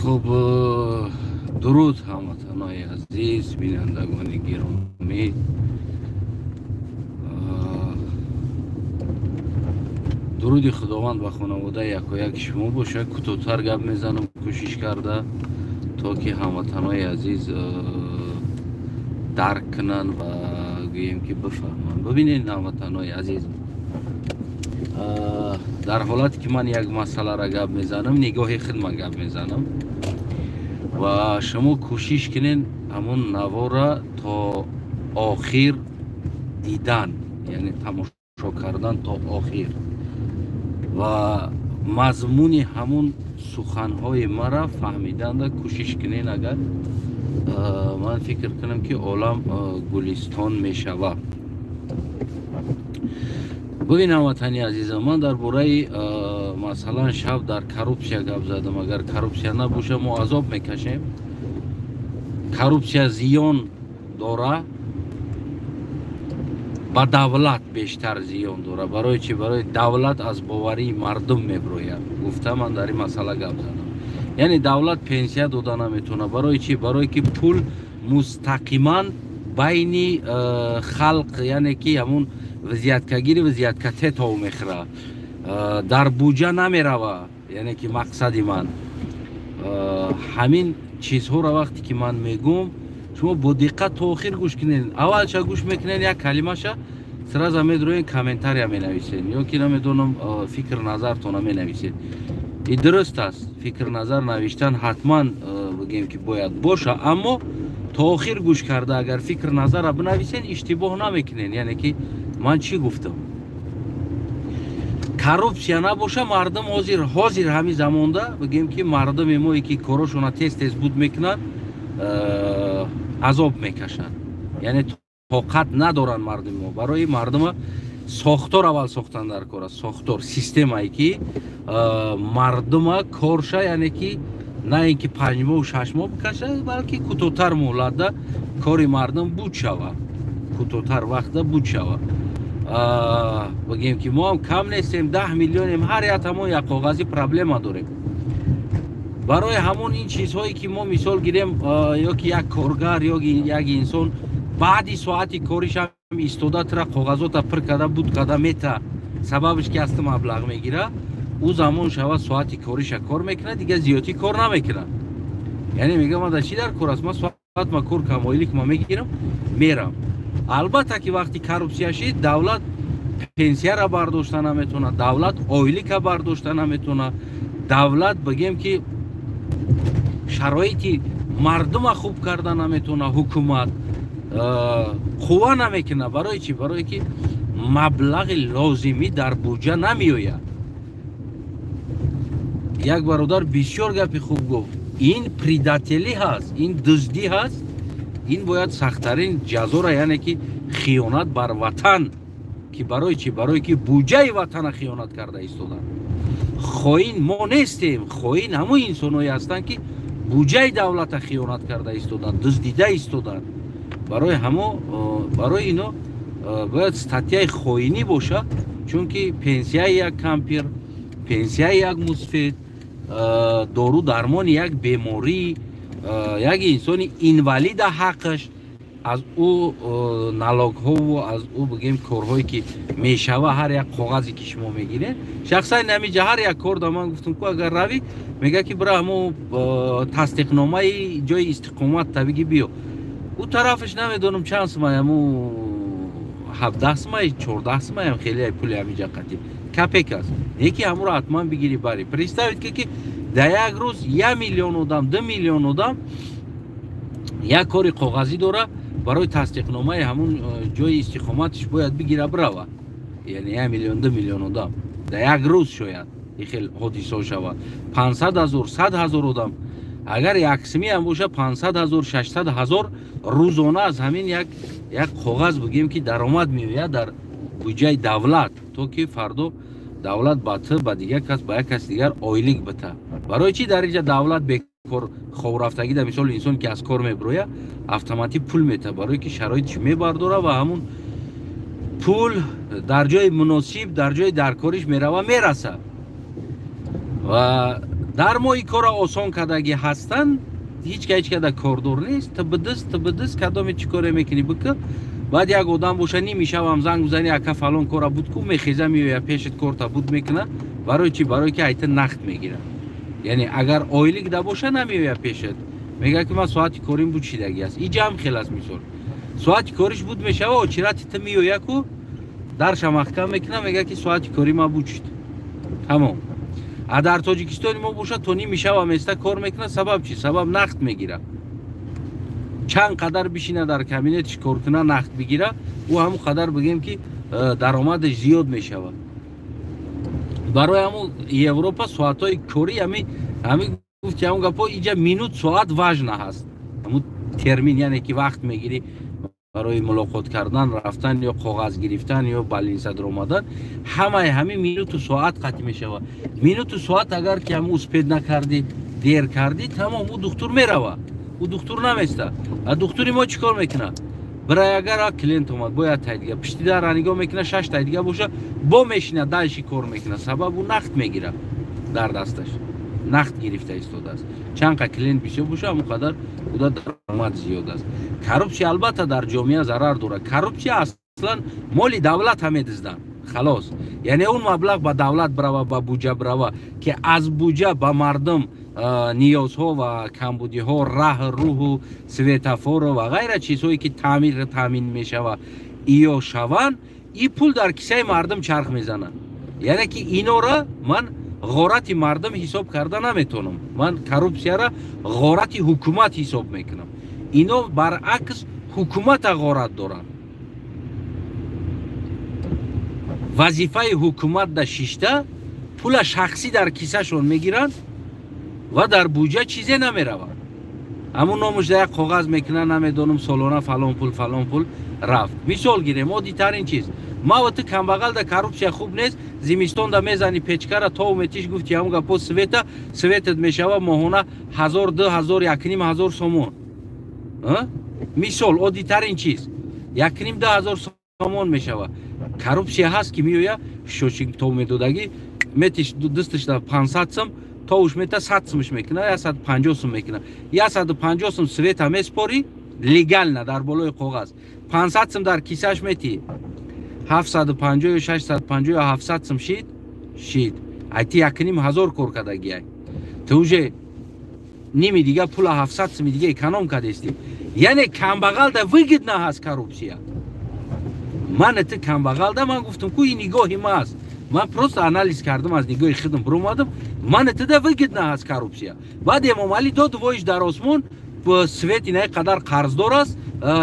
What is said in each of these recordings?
Хуб, дуруд, ҳамватанои азиз, бинандагони гиромӣ. Дуруди Худованд ба хонаводаи якояки шумо бошад. Кӯтоҳтар гап мезанам, кӯшиш карда, то ки ҳамватанои азиз дарк кунанд ва гӯем ки бифаҳманд. Бибинед, ҳамватанои азиз, дар ҳолате ки ман як масъаларо гап мезанам, нигоҳи худ ман гап мезанам ва шумо кӯшиш кунед ҳамон навора то охир дидан, яъне тамошо кардан то охир ва мазмуни ҳамон суханҳои мара фаҳмиданда кӯшиш кунед. Агар ман фикр кунам, ки олам гулистон мешавад. Бубин, ҳамватани азизам, ман дар бораи, масалан, шаб дар коррупсия гап задам. Агар коррупсия набоша, мо азоб мекашем. Коррупсия зиён дора, ба давлат бештар зиён дора. Барои чи? Барои давлат аз боварии мардум меброяд, гуфта ман дар ин масъала гап задам. Яъне давлат пенсия дода наметавонад. Барои чи? Барое ки пул мустақиман байни халқ, яъне ки ҳамун взяткагири взятка тов мехӯра, дар буҷа намерава. Яъне ки мақсади ман ҳамин чизҳоро вақте ки ман мегӯм, шумо бо диққат то охир гӯш кунед. Аввалша гӯш мекунед, як калимаша, сразу медроен, комментария менависед ё ки намедонам, фикр назартона менависед. И дуруст аст, фикр назар навиштан ҳатман, бигем ки бояд боша, аммо то охир гӯш карда агар фикр назарра бинависен, иштибоҳ намекунед. Яъне ки ман чӣ гуфтам? Коррупсия набоша, мардум ҳозир ҳамин замонда, бигем ки мардуми мое ки корошона тез тез буд мекунанд, азоб мекашанд, яъне тоқат надоранд мардуми мо. Барои мардума сохтор аввал сохтан дар кор аст, сохтор, системае ки мардума корша, яъне ки на ин ки 5 моҳу 6 моҳ бикаша, балки кӯтоҳтар муҳлатда кори мардум буд шава, кӯтоҳтар вақтда буд шава. Бигем ки мо ҳам кам нестем, 10 миллионем, ҳар як ҳамон як коғази проблема дорем. Барои ҳамон ин чизҳое ки мо мисол гирем, ё ки як коргар ё як инсон баъди соати коришам истода тира коғазота пир карда, буд карда мета, сабабш ки аз ту маблағ мегира, ӯ замон шава соати кориша кор мекунад, дигар зиёдтӣ кор намекунад. Яъне мега: ман дар чӣ дар кор аст? Ман соат ма кор кам, ойлик ма мегирам, мерам. Албатта ки вақти коррупсия шид, давлат пенсияра бардошта наметавонад, давлат ойлика бардошта наметавонад, давлат, бигем ки, шароити мардума хуб карда наметавонад, ҳукумат қувва намекунад. Барои чӣ? Барое ки маблағи лозимӣ дар буҷа намеояд. Як бародар бисёр гапи хуб гуфт: ин предателӣ ҳаст, ин дуздӣ ҳаст, ин бояд сахттарин ҷазора, яъне ки хиёнат бар ватан. Ки барои чӣ? Барое ки буҷаи ватана хиёнат карда истоданд. Хоин мо нестем, хоин ҳамон инсонҳое ҳастанд, ки буҷаи давлата хиёнат карда истоданд, дуздида истоданд. Барои ҳамо, барои ино бояд статьяи хоинӣ бошад, чунки пенсияи як кампир, пенсияи як мусфед, дору дармони як беморӣ, як инсони инвалида ҳаққаш аз ӯ налогҳову аз ӯ, бигем, корҳое ки мешава, ҳар як коғазе ки шумо мегиред. Шахсан намиҷа ҳар як кор да ман гуфтам ку, агар равӣ, мега ки бира ҳамо тасдиқномаи ҷои истиқомат табиги биё. Ӯ тарафаш намедонам чанд сумай, ҳаму 17 сумай, 14 сумаям, хеле пули ҳамиҷа қатӣ копейка аст, неки ҳамуро ҳатман бигирӣ, барӣ. Представить ки дар як рӯз 1 миллион одам, 2 миллион одам як кори коғазӣ дора, барои тасдиқномаи ҳамун ҷои истиқоматаш бояд бигира, бирава. Яъне 1 миллион, 2 миллион одам дар як рӯз шояд ин хел ҳодисо шавад. 500 000, 100 000 одам агар яксимӣ ҳам боша, 500 000, 600 000 рӯзона аз ҳамин як коғаз, бигем ки, даромад меояд дар буҷаи давлат, то ки фардо давлат ба ту, ба дигар кас, ба як каси дигар ойлик бита. Барои чӣ дар инҷа давлат бекор ховрафтагӣ да, мисол, инсон ки аз кор мебироя, автоматик пул мета, барое ки шароитш мебардора ва ҳамун пул дар ҷои муносиб, дар ҷои даркориш мерава, мераса. Ва Дар мо ин корро осон кардагӣ ҳастанд, ҳеҷ ка ҳеҷ када кордор нест. Тибидис тибидис, кадоме чӣ коре мекунӣ бикун. Баъд як одам боша, ними шабам занг бизани, ака, фалон кора буд ку, мехеза, меоя пешит, корта буд мекуна. Барои чӣ? Барое ки айта нақд мегира. Яъне агар ойлик да боша, намеоя пешит, мега ки ман соати корим буд шидагӣ аст. И ҷамъ хел аст. Мисол, соати кориш буд мешава, очирати ту меоя ку, дарша маҳкам мекуна, мега ки соати кори ма буд шуд, тамом. А дар Тоҷикистони мо боша, то ними шава места кор мекуна. Сабаб чӣ? Сабаб нақд мегира. Чанд қадар бишина дар кабинетиш кор куна, нақд бигира, ӯ ҳамон қадар, бигем ки, даромадаш зиёд мешавад. Барои ҳамун Европа соатҳои корӣ ҳами гуфти ҳамун гапо, иҷа минут, соат важна ҳаст. Ҳамун термин, яъне ки вақт мегирӣ барои мулоқот кардан, рафтан ё коғаз гирифтан ё больница даромадан, ҳамаи ҳамин минуту соат қатъ мешавад. Минуту соат агар ки ҳамун успеть накардӣ, дер кардӣ, тамом, ӯ духтур мерава, ӯ духтур наместа. А духтури мо чӣ кор мекунад? Бирай, агар клиент омад, бояд тай дига пишти дара нигоҳ мекунад, шаш тай дига боша, бо мешина, дальше кор мекунад. Сабаб, ӯ нақд мегирад, дар дасташ нақд гирифта истодааст. Чанд қа клиент бисёр боша, ҳамон қадар уда даромад зиёд аст. Коррупсия албатта дар ҷомеа зарар дорад. Коррупсия аслан моли давлата медизданд, халос. Яъне он маблағ ба давлат брава, ба буҷа брава, ки аз буҷа ба мардум ниёзҳо ва камбудиҳо, раҳ, рӯҳу светофоро ва ғайра чизҳое ки таъмир таъмин мешава, иё шаванд, и пул дар кисаи мардум чарх мезанад. Яъне ки инора ман ғорати мардум ҳисоб карда наметавонам, ман коррупсияра ғорати ҳукумат ҳисоб мекунам. Ино баръакс ҳукумата ғорат доранд. Вазифаи ҳукумат да шишта, пула шахсӣ дар кисашон мегиранд ва дар буҷа чизе намеравад. Ҳамун номуш да як коғаз мекунанд, намедонам, солона фалон пул, фалон пул рафт. Мисол гирем, оддитарин чиз, ма ва ту камбағал да коррупсия хуб нест. Зимистон да мезани печкара, тов метиш, гуфти ҳамун гапо, света светат мешава моҳона 1000, 2000, 1500 сомон. Мисол, оддитарин чиз, 1,5, 2000 сомон мешава. Коррупсия ҳаст ки меоя, счётчик тов медодагӣ, метиш дасташ да 500 сом, товуш мета, 100 сумш мекуна, 150 сум мекуна. 150 сум света меспорӣ легально дар болои коғаз, 500 сум дар кисаш метӣ, 750 ё 650 ё 700 сум шид. Айти 1500 кор кардагиай, ту уже ними дига пула, 700 суми дига эконом кардестӣ. Яъне камбағалда выгодна ҳаст коррупсия. Ман ту камбағалда, ман гуфтам ку, ин нигоҳи ма аст, ман просто анализ кардам, аз нигоҳи худам биромадам. Ман туда выгодна ҳаст коррупсия. Баъд Эмомалӣ дод воиш дар осмон, свет инаи қадар қарздор аст,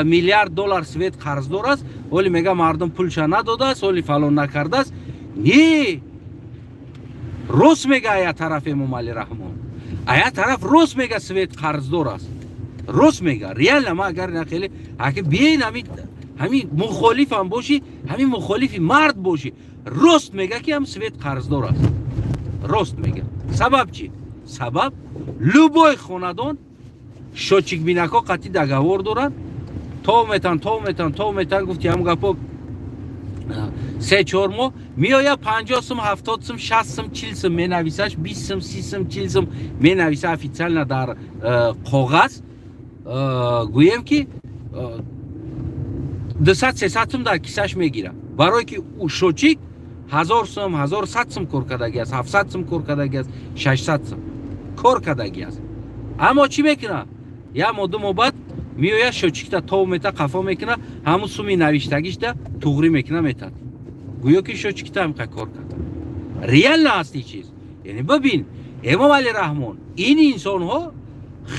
миллиард доллар свет қарздор аст, оли мега мардум пулша надодааст, оли фалон накардааст. Не, рост мега ая тараф Эмомалӣ Раҳмон, ая тараф рост мега, свет қарздор аст, рост мега. Реально ма агар на хеле аки биен, ҳами мухолифам бошӣ, ҳами мухолифи мард бошӣ, рост мега ки ҳам свет қарздор аст, рост мега. Сабаб чӣ? Сабаб, любой хонадон счётчикбинако қатъи договор доранд, тов метан, тов метан, тов метан, гуфти ҳам гапо, 3-4 моҳ меоя, 50 сум, 70 сум, 60 сум, 40 сум менависаш, 20 сум, 30 сум, 40 сум менависа официально дар коғаз. Гӯем ки 200, 300 сум дар кисаш мегира, барое ки счётчик 1000 сум, 1100 сум кор кардаги аст, 700 сум кор кардаги аст, 600 сум кор кардаги аст. Аммо чӣ мекунад? Як моҳ, 2 моҳ баъд меояд, счётчикта тов мета, қафо мекуна, ҳамун суми навиштагишта туғрӣ мекуна, метад, гӯё ки счётчикта ҳамқа кор кард. Реально ҳаст ин чиз. Яъне бибин, Эмомалӣ Раҳмон, ин инсонҳо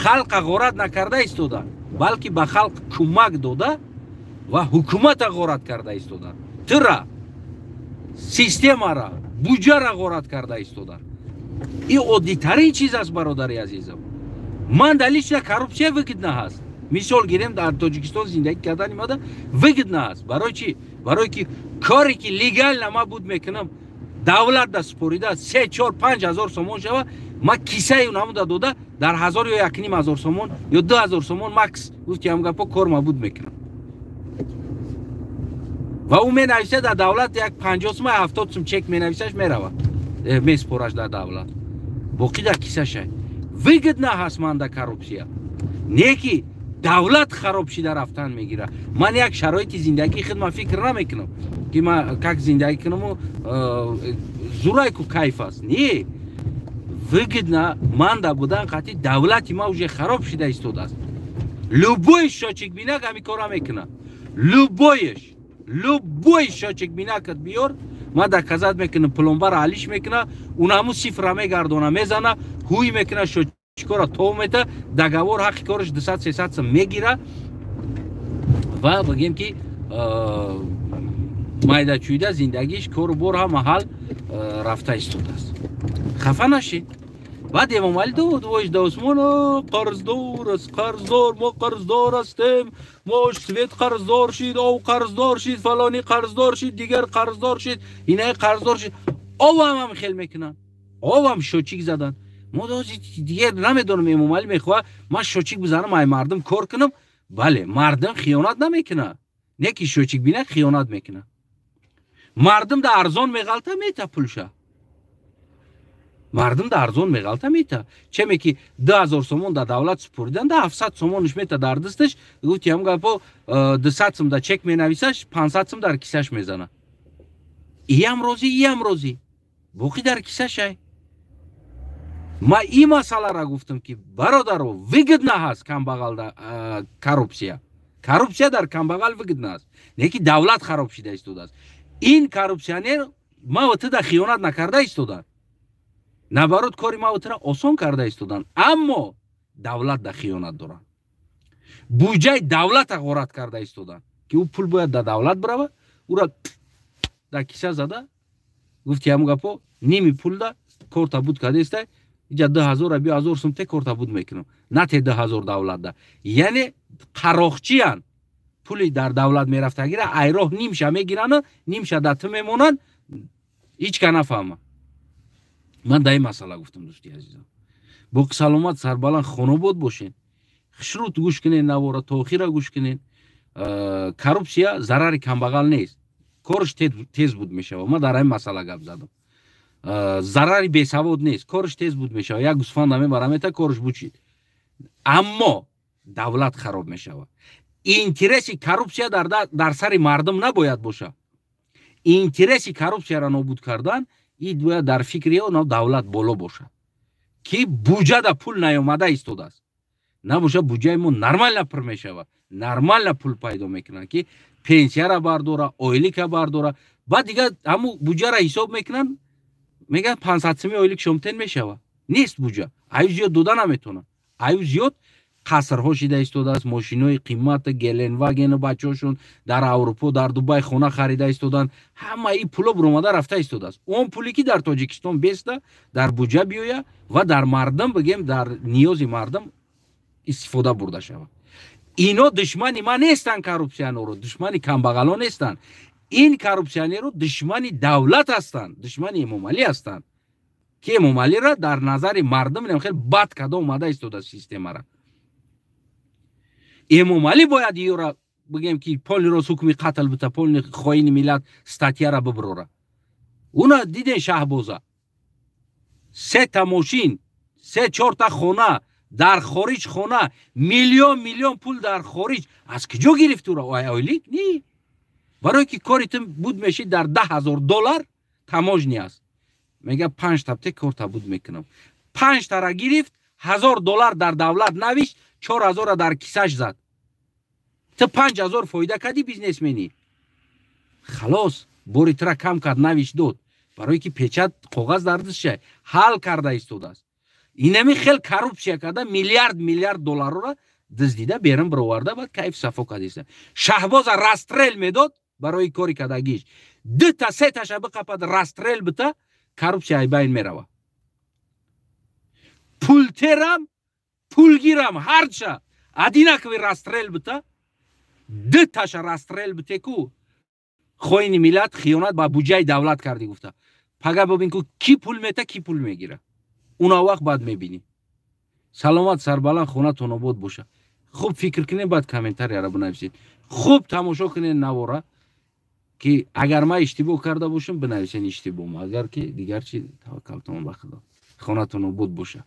халқа ғорат накарда истоданд, балки ба халқ кӯмак дода ва ҳукумата ғорат карда истоданд, тура, системара, буҷара ғорат карда истоданд. Ин оддитарин чиз аст, бародари азизам. Ман дар лично коррупсия выгодна ҳаст. Мисол гирем, дар Тоҷикистон зиндагӣ кардани мада выгодна ҳаст. Барои чӣ? Барое ки коре ки легально ма буд мекунам, давлат да супорида, 3, 4, 5 ҳазор сомон шава, ма кисаи ҳамуда дода, дар 1000 ё 1500 сомон ё 2000 сомон макс, гуфти ҳам гапо, кор ма буд мекунам. Ва ӯ менависа дар давлат як 50 сум, 70 сум чек менависаш, мерава, месупораш дар давлат. Боқӣ дар кисаша. Выгодно ҳаст манда коррупсия, не ки давлат хароб шида рафтан мегира. Ман як шароити зиндагии худ ман фикр намекунам, ки ман как зиндагӣ кунаму зурайку кайф аст. Не выгодно манда будан қати давлати ма уже хароб шида истодааст. Любой счётчик бинак ҳами кора мекунад. Любой ш, любой счётчик бинакат биёр, ман доказать мекунам, пломбара алиш мекуна, унаму сифра мегардона, мезана, ҳуй мекуна, счётчик ора тов мета, договор ҳаққи кораш 200-300 сом мегира ва бигем, ки майда чӯйда зиндагиш, кору бор ҳама ҳал рафта истодааст. Хафа нашед. Баъд Эмомалӣ дод войш да осмон: «Қарздор аст, қарздор, мо қарздор ҳастем, мо свет қарздор шид, ов қарздор шид, фалонӣ қарздор шид, дигар қарздор шид, инаи қарздор шид». Овам ҳам хел мекунанд, овам счётчик задан. Мо дигар намедонам, Эмомалӣ мехоҳад ман счётчик бизанам, ай мардум кор кунам. Бале, мардум хиёнат намекунад, не ки счётчик бинад, хиёнат мекунад. Мардум да арзон меғалта, мета пулша. Мардум да арзон меғалта, мета. Чеме ки 2000 сомон да давлат супоридан, да 700 сомонш мета дар дасташ. Гуфти ҳам гапо, 200 сом да чек менависаш, 500 сом дар кисаш мезана. Иям розӣ, иям розӣ, боқӣ дар кисашай. Ма ин масъалара гуфтам, ки бародаро, выгодно ҳаст камбағалда коррупсия. Коррупсия дар камбағал выгодно аст, не ки давлат хароб шида истодааст. Ин коррупсионер ма туда хиёнат накарда истоданд, наоборот, кори ма тура осон карда истоданд, аммо давлат да хиёнат доранд, буҷаи давлата ғорат карда истоданд, ки ӯ пул бояд да давлат бирава, ӯра дар киса зада. Гуфти ҳамун гапо, ними пулда корта буд кардеста. Иҷа 2000-а биё, 1000 сум те, корта буд мекунам, на те 2000 давлатда. Яъне қароқчиян, пули дар давлат мерафтагира айроҳ нимша мегирану нимша да ту мемонанд, ҳеҷ ка нафаҳма. Ман дар ин масъала гуфтам. Дӯсти азизам, боқи саломат, сарбаланд, хонобод бошен. Хушрут гӯш кунен навора, то охира гӯш кунен. Коррупсия зарари камбағал нест, корш тез буд мешава. Ман дар ҳамин масъала гап задам. Зарари бесавод нест, корш тез буд мешава. Як гусфанда мебара, мета, корш бучид, аммо давлат хароб мешавад. Интереси коррупсия дар сари мардум набояд боша. Интереси коррупсияро нобуд кардан ид бояд дар фикри оно давлат боло бошад, ки буҷада пул наёмада истодааст. Набоша, буҷаи мо нормально пур мешавад, нормально пул пайдо мекунанд, ки пенсияра бардора, ойлика бардора. Баъд дигар ҳаму буҷара ҳисоб мекунанд, мегӯянд, 500 суми ойлик шомтен мешавад. Нест буҷа, аю зиёд дода наметавонад. Аю зиёд қасрҳо шида истодааст, мошинои қимата, Геленвагену бачаҳошон дар Аврупо, дар Дубай хона харида истоданд. Ҳама ин пуло буромада рафта истодааст. Он пуле ки дар Тоҷикистон беста, дар буҷа биёя ва дар мардум, бигем, дар ниёзи мардум истифода бурда шавад. Ино душмани ман нестанд, коррупсионерро душмани камбағало нестанд. Ин коррупсионерро душмани давлат ҳастанд, душмани Эмомалӣ ҳастанд, ки Эмомалиро дар назари мардум хеле бад када омада истодааст системара. Эмомалӣ бояд ёра, бигем, ки полный рост ҳукми қатл бита, полный хоини миллат статья ра биброра. Уна диден, Шаҳбоза, сета мошин, се чорта хона дар хориҷ, хона, миллион миллион пул дар хориҷ аз куҷо гирифт ура? Ойлик ни, барое ки кори ту буд мешид дар 10 000 доллар таможня аст. Мега, панҷ табте корта буд мекунам. Панҷтара гирифт, 1000 доллар дар давлат навишт, 4000-а дар кисаш зад. Ту 5000 фоида кардӣ, бизнесмени. Халос, бори тура кам кард, навишт, дод, барое ки печать, коғаз дар дастша ҳал карда истодааст. Инами хел коррупсия карда, миллиард миллиард долларора дуздида берун бироварда, баъд кайф сафо кардиста. Шаҳбоза расстрел медод барои кори кардагиш. Дута сеташа биқапад, расстрел бита, коррупсия айбайн мерава. Пултерам, пулгирам, ҳарча одинаковый расстрел бита, дуташа расстрел бите ку хоини миллат, хиёнат ба буҷаи давлат кардӣ гуфта. Пага бибин ку, ки пул мета, ки пул мегира. Уна вақт баъд мебинӣ. Саломат, сарбаланд, хонатон обод боша. Хуб фикр кунед, баъд комментария ра бинависед. Хуб тамошо кунед навора, ки агар ман иштибоҳ карда бошам, бинависен иштибоҳ. Агар ки дигар чи, таваккалтон ба Худо. Хонатон обод боша.